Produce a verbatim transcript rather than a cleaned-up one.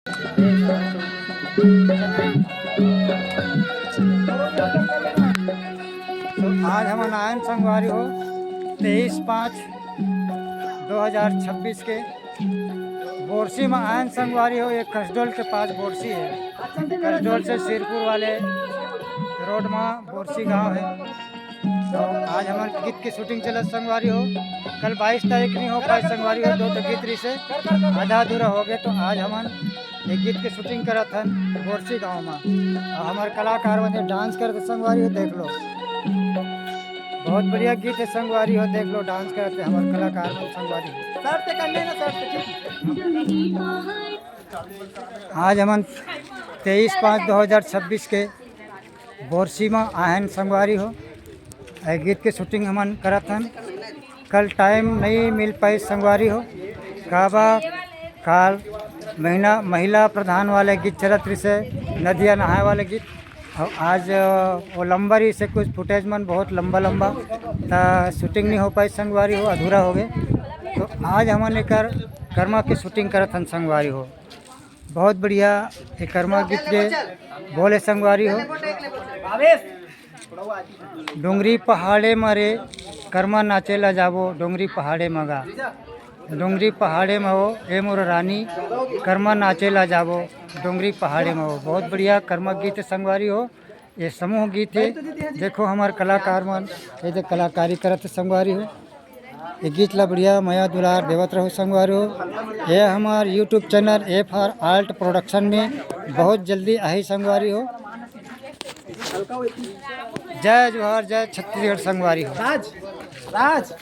तो आज हमन आयन संगवारी हो, तेईस पाँच दो हज़ार छब्बीस के बोरसी में आयन संगवारी हो। ये कसडोल के पास बोरसी है, कसडोल से सिरपुर वाले रोड में बोरसी गांव है। तो आज हमन गीत के शूटिंग चलत संगवारी हो। कल बाईस तारीख नहीं हो पाए संगवारी हो, दो तो गीत रिसे आधा अधूरा हो गए। तो आज हमन ये गीत के शूटिंग करत हन बोरसी गांव में। और हमार कलाकार मन डांस करत संगवारी हो, देख लो, बहुत बढ़िया गीत है संगवारी हो, देख लो डांस करत है हमार कलाकार मन संगवारी हो। सर से करने ना, सर से, ठीक। आज हमन तेईस पाँच दो हज़ार छब्बीस के बोरसी में आहन संगवारी हो। ए गीत के शूटिंग हमन करत हन। कल टाइम नहीं मिल पाई संगवारी हो, काबर काल महीना महिला प्रधान वाले गीत चलत रिसे, नदिया नहाए वाले गीत। और आज अ, वो लंबा रिसे, कुछ फुटेज मन बहुत लंबा लंबा, त शूटिंग नहीं हो पाई संगवारी हो, अधूरा हो गए। तो आज हमन एकर कर्मा के शूटिंग करत हन संगवारी हो। बहुत बढ़िया, ये कर्मा गीत के बोले संगवारी हो। डोंगरी पहाड़े म रे, कर्मा नाचे ला जाबो, डोंगरी पहाड़े म गा। डोंगरी पहाड़े म हो, ए मोर रानी, कर्मा नाचे ला जाबो, डोंगरी पहाड़े म हो। बहुत बढ़िया कर्मा गीत संगवारी हो, ये समूह गीत है। देखो हमार कलाकार मन, ये दे कलाकारी करत संगवारी हो। ये गीत ला बढ़िया मया दुलार देवत रहो संगवारी हो। ये हमार YouTube channel F R Alt Production में बहुत जल्दी आही संगवारी हो। जय जोहार, जय छत्तीसगढ़ संगवारी हो। राज, राज।